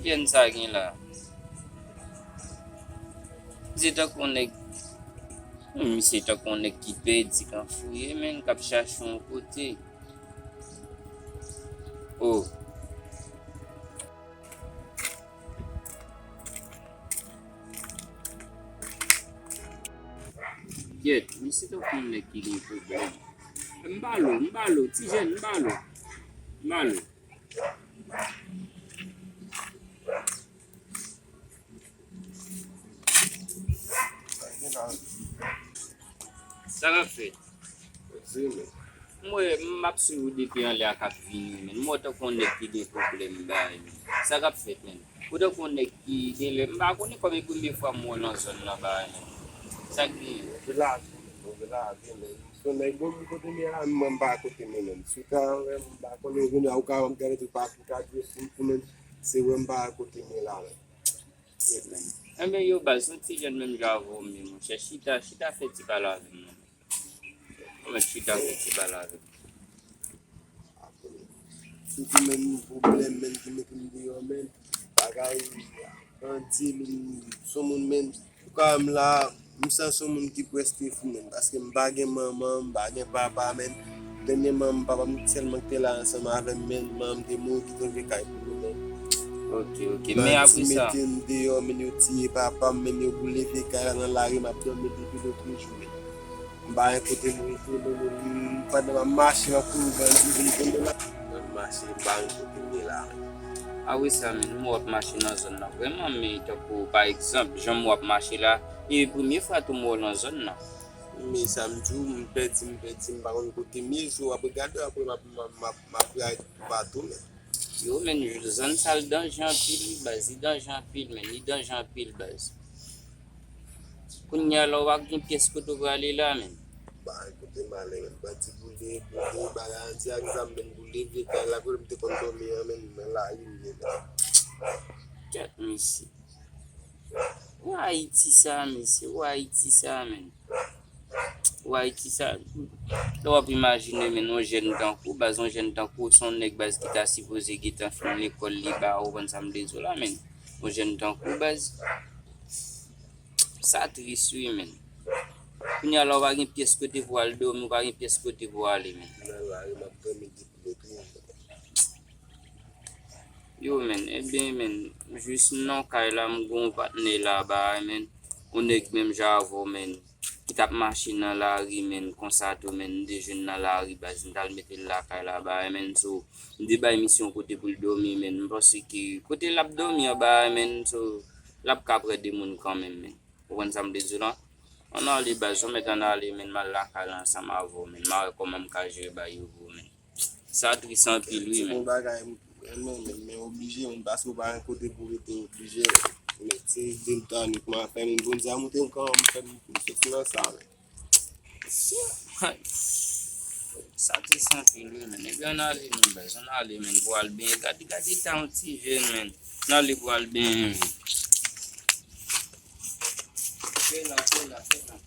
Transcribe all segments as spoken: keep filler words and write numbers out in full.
Pyèn sa gen la. Misye tankou yon nèg, hmm, misye tankou yon nèg ki pèdi, k anfouye, menn, k ap chache yon kote. Oh. Kyèt, misye tankou yon nèg ki gen pwoblèm. M ba l, m ba l, ti jèn, m ba l, m ba l. Sa k ap fèt? M wè, m ap swiv ou depi anlè a k ap vini, menn. M wè w tankou yon nèg ki gen pwoblèm, bagay, menn. Sa k ap fèt, menn? Ou tankou yon nèg ki gen lè, m pa konnen kòm e premye fwa m wè w nan zòn nan, bagay, menn. Sa k genyen? Move lavi, move lavi, menn. Se yon nèg bon, m kote m ye la, mwen m pa kote m ye, menn. Si w ta wè m, m pa konnen, ou vin la, ou ka wè m gade tou patou, ka di pou, pou, menn. Se wè m pa kote m ye la, menn. Ebyen, yo, baz, yon ti jèn menm jan avè w menm, monchè. Chita, chita fè ti pale avè m, non. Ou mèt chita fè ti pale avè m. Sitou menm pwoblèm, menm, ki mete m deyò, menm. Bagay, pandye, menm, son moun, menm. Pou ka m la, m santi yon moun ki prèske fou, menn, paske m pa gen manman, m pa gen papa, menn. Dènyèman, m papa m sèlman ki te la ansanm avè m, menn. Manman m te mouri, kite yon vye kay pou nou, menn. Ok, ok. Men apre sa, bandi mete m deyò, menn, yo tiye papa m, menn, yo boule vye kay la nan lari, m ap dòmi depi lòt jou, menn. M pa gen kote m rete, menn, m, pandan m ap mache, m ap kouri, m vin, m vin tonbe la. M ap mache, m pa gen kote m ye la, menn. Apre sa, menn, m wè w ap mache nan zòn nan vrèman, men tankou, pa egzanp, jan m wè w ap mache la, e premye fwa tou m wè w nan zòn nan. Men sa m di w, m pèdi, m pèdi, m pa konn kote m ye, so w ap regade, apre m ap, m ap, m ap, m ap ray toupatou, menn. Yo, menn, zòn sa l danje anpil, wi, baz, li danje anpil, menn, li danje anpil, baz. Kounye a la, w pa gen pyès kote w prale la, menn. Ba, kote m ale, menn, bandi boule, boule, bagay, anti ak zam, menn, boule, vye kay la, kote m te konn dòmi an, menn, nan lari m ye, menn. Tèt, mesye. Ou Ayiti sa, mesye, ou Ayiti sa, menn. Ou Ayiti sa. Lè w ap imajine, menn, yon jèn tankou, baz, yon jèn tankou, se yon nèg, baz, ki ta sipoze gentan fin lekòl li ba, ou konprann sa m vle di w la, menn. Yon jèn tankou, baz. Sa tris, wi, menn. Kounye a la, ou pa gen pyès kote pou w al dòmi, ou pa gen pyès kote pou w ale, menn. Nan lari, m ap dòmi depi lòt jou. Yo, menn, ebyen, menn, jis non kay la, m gon patnè la, ba, menn, yon nèg menm jan avè w, menn, ki t ap mache nan lari, menn, konsa tou, menn, m te jwenn nan lari, baz, m t al mete l lakay la, ba, menn, so, m te bay misye yon kote pou l dòmi, menn, m panse ke kote l ap dòmi an, ba, menn, so, l ap ka prè de moun kanmenm, menn. Ou konn sa m vle di w la? Ann ale, baz, ou mèt ann ale, menn, m al lakay la ansanm avè w, menn, m a wè kòman m ka jere bagay yo pou ou, menn. Sa tris anpil, wi, menn. Se bon bagay, m renmen, men, men oblije, menn, paske w pa gen kote pou w rete, oblije, menn. Se de m ta annik, m a fè, menn, bon, di a moute m kanmenm, m fè m, m soti nan sa, menn. Sa tris anpil, wi, menn. Ebyen, ann ale, menn, baz, ann ale, menn, pou al benyen. Gade, gade eta yon ti jèn, menn. Ann ale pou al benyen, menn. Fè la, fè la, fè la.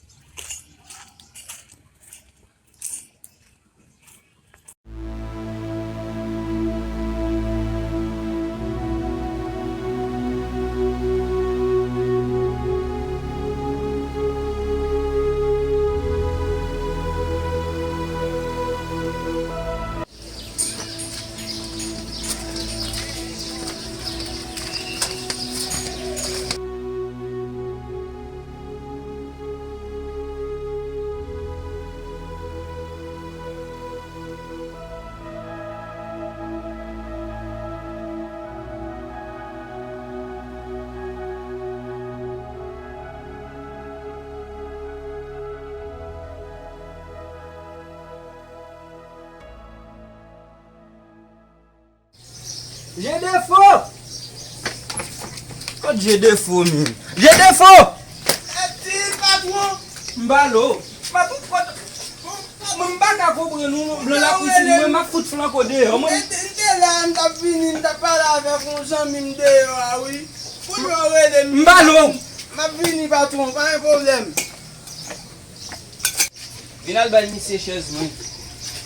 Je defo! Kot je defo, menm? Je defo! Eti, patwon! M ba lo. M ap kot. Mwen, m pa ka konprann ou, blan lapwisin, mwen, m ap fout flanke w deyò, mwen. M te, m te la, m t ap vini, m t ap pale avèk yon zanmi m deyò a, wi. Pou yo rele m. M ba lo. M ap vini, patwon, pa gen pwoblèm. Vin al bay misye chèz mwen.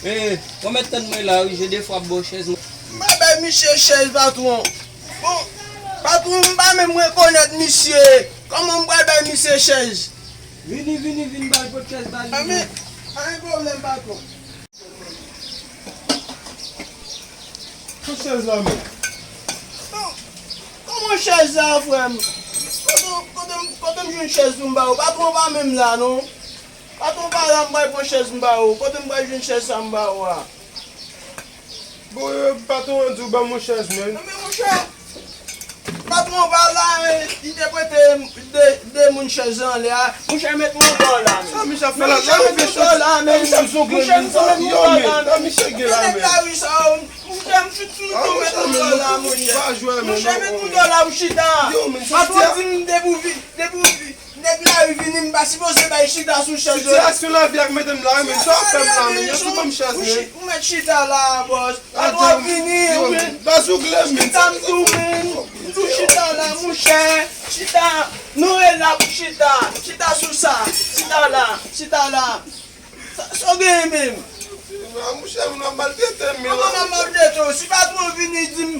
E, ou mèt tann mwen la, wi, je defo ap ba w chèz mwen. M pa bay misye chèz, patwon. Bon, Patwon, m pa menm rekonèt misye. Kòman m pral bay misye chèz? Vini, vini, vin ba l pot chèz ba li. Anyen, anyen pwoblèm, patwon. Kot chèz la menm? Kòman chèz la, frè m? Kote, kote, kote m jwenn chèz pou m ba ou? Patwon pa menm la, non. Patwon pa la, m pral pran chèz m ba ou. Kote m pral jwenn chèz sa m ba ou a? Bon, e, patwon an di w ban m yon chèz, menn. Nan men monchè, patwon pa la, men li te prete de, de moun chèz anlè a. Monchè, met yon dola, men. Sa misye ap fè la? Monchè, met yon dola, men. Monchè, m zongle, men. Monchè, m zongle, men. Yo, men. Sa misye gen la, men. Monchè, m fout sou tou, met yon dola, monchè. Monchè, met yon dola, ou chita. Patwon di m depi w vi-, depi w vi-, nèg lari vini, m pa sipoze bay chita sou chèz. Sitiyasyon lavi a k mete m la, men sa w ap fè m la, men. Yo tou ban m chèz, men. Ou mèt chita la, bòs. Patwon vini, men. Baz ou glè, men. Chita m tou, men. M tou chita la, monchè. Chita. Nou e la pou chita. Chita sou sa. Chita la. Chita la. Sa, sa w genyen menm? Monchè, moun ap maltrete m, men. Kòman m ap maltrete w? Si patwon vini di m,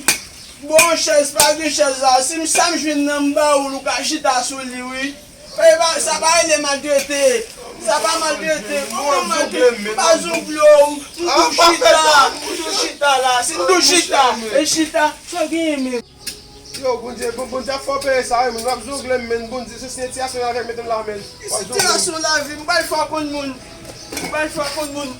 bon, chèz, pa gen chèz la. Si m, sa m jwenn nan, m ba ou l, ou ka chita sou li, wi. E pa, sa pa rele maltrete. Sa pa maltrete. Kòman maltrete? M pa zongle w. M tou chita. M tou chita la. Si m tou chita, e chita. Sa w genyen menm? Yo, Bondye, bon, Bondye ap fè w peye sa, wi, men. W ap zongle m, men. Bondye, se sitiyasyon lavi a k mete m la, men. Sitiyasyon lavi, m pral fè w konn moun. M pral fè w konn moun.